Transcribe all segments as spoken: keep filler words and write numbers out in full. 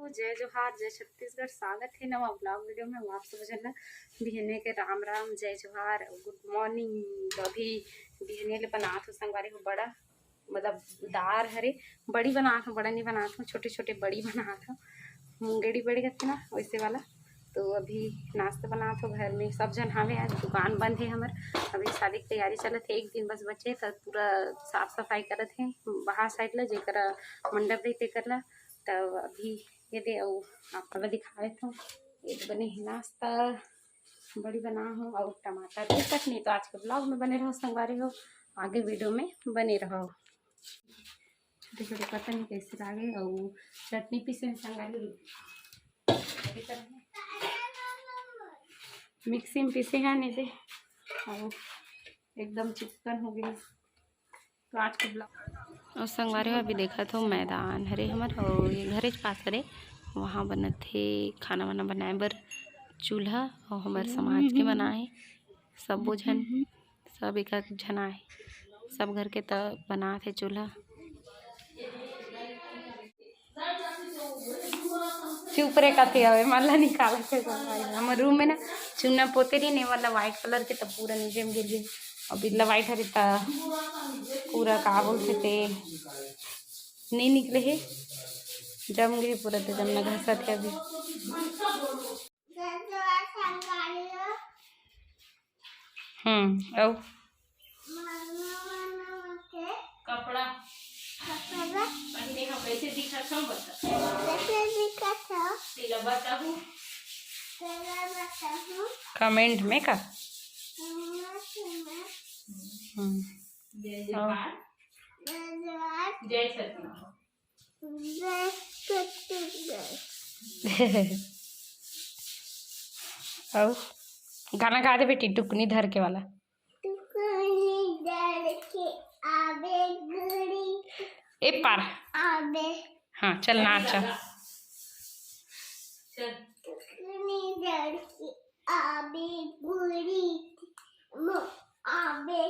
जय जोहार, जय छत्तीसगढ़, स्वागत हे नवा vlog video में। आप सब झन ला बिहने के राम राम, जय जोहार, good morning। अभी बिहने ले बनात हो संगवारी हो बड़ा, मतलब दार हरे, बड़ी बनात हो, बड़ा नहीं बनात हो, छोटे छोटे बड़ी बनात हो, मुंगेड़ी बड़ी करके ना वैसे वाला। तो अभी नाश्ता बनात हो, घर में सब झन हावे, आज दुकान बंद हे हमर। अभी शादी की तैयारी चलत हे, एक दिन बस बचे, त पूरा साफ सफाई करत हे बाहर side ला, जेकर मंडप रही तेकर ला। तब अभी ये दे, अउ आप ला दिखाए तो ये बने हे नाश्ता, बड़ी बना हो अउ टमाटर, ये चटनी। तो आज के vlog में बने रहो संगवारी हो, आगे video में बने रहो। छोटे छोटे पता नहीं कैसे लागे, अउ चटनी पीसे हे संगवारी, मिक्सी में पीसे हे नीचे, अउ एकदम चिकन हो गई। तो आज के vlog अउ संगवारी हो, अभी देखत हो मैदान हरे हमर, अउ ये घरेच पास हरे, वहाँ बनत हे खाना वाना बनाए बर चूल्हा, अउ हमर समाज के बनाए हे, सबो झन, सब एक एक झन आए, सब घर के त बनात हे चूल्हा। चुप रे कथे हवे, मन ला निकालत हे सब भाई। हमर रूम में ना चूना पोते रही ने, मतलब व्हाइट कलर के, त पूरा नीचे में गिर गए। अब बिल्ला व्हाइट हरे त पूरा का बोलथे ते नहीं निकले हे, जम गए पूरा, ते जमना घसत हे अभी। हम्म, अउ कपड़ा कपड़ा पहिने ह, कैसे दिखत हव बता। कैसे दिखत हव? तेला बताहू। तेला बताहू। Comment में का? Comment में। हम्म। जय अउ जोहार। जय जोहार। जय छत्तीसगढ़। जय छत्तीसगढ़। अउ गाना गा दे बेटी, टुकनी धर के वाला। टुकनी धर के आवे गुड़ी। ए पार। आवे। हाँ, चल नाच। चल। टुकनी धर के आवे गुड़ी। मो आवे।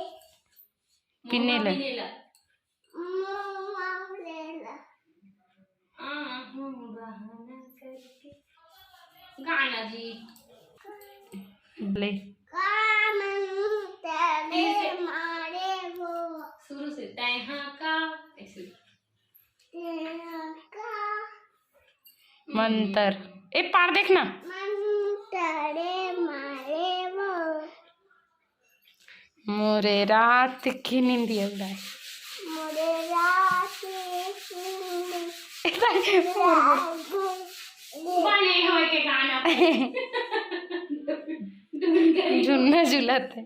पिन्ने ले। मो आवे ला। आहू बहाना करके। गाना जी। ले। का मन तबे फिर से। मारे वो। शुरू से, तैहा का, ऐसे। तैहा का। मंतर। ए, पार देखना। मंतरे मारे वो। मोरे रात की निंदिया उड़ाए। मोरे रात की निंदिया उड़ाए। बने होए के गाना। झुन्ना झुलत हे।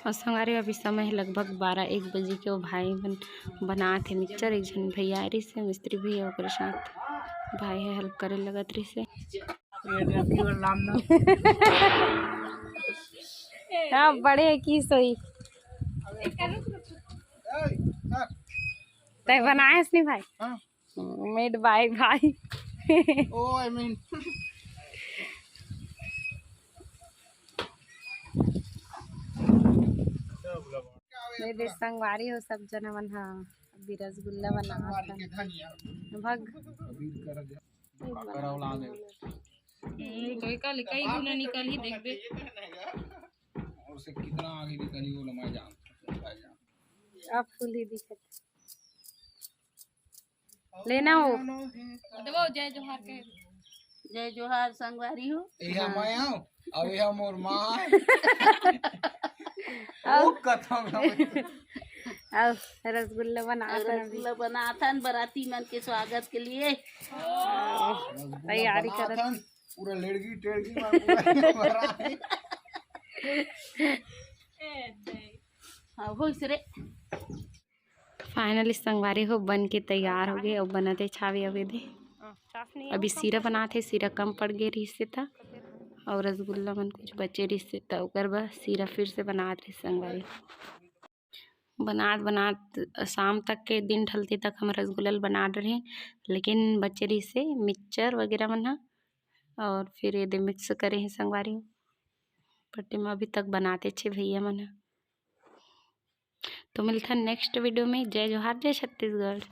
अउ संगवारी, अभी समय हे लगभग बारह एक बजे के। वो भाई मन बनात हे mixture, एक झन भैया आए रहिस हे मिस्त्री भैया, ओकरे साथ भाई हे help करे लगत रहिस हे। हाँ, बड़े की सोई। तै बनाए हस नहीं भाई? हाँ। Made by भाई। Oh, I mean। मेरे संगवारी हो सब जन मन हा अभी रसगुल्ला बनावत हे। भग। हम्म, तो एका ले कई गुना निकलही देखबे। और से कितना आगे निकलही वो मैं जानता हूँ। अब फूल ही दिखत। लेना हो। देखो, जय जोहार के। जय जोहार संगवारी हो। एहा हाँ। मैं आऊँ, अब एहा मोर माँ आए। अब वो कथा में अब रसगुल्ला बनात हन अभी। रसगुल्ला बनात हन बराती मन के स्वागत के लिए। रसगुल्ला तैयारी बनात करत हन, पूरा लेड़गी टेड़गी में पूरा भरा है। हाँ, होइस रे। Finally संगवारी हो बन के तैयार हो गे। अब बनत हे छावे अबे दे। अभी सीरा बनात हे, सीरा कम पड़ गे रहिस हे त, अउ रसगुल्ला मन कुछ बचे रहिस हे त ओकर बर सीरा फिर से बनात रहिस संगवारी। बनात बनात शाम तक के दिन ढलते तक हम रसगुल्ला ल बनात रहे, लेकिन बचे रहिस हे mixture वगैरह मन ह, अउ फिर एदे mix करे हे संगवारी। पट्टी में अभी तक बनाते छे भैया मन ह। तो मिलथन नेक्स्ट वीडियो में। जय जोहार, जय छत्तीसगढ़।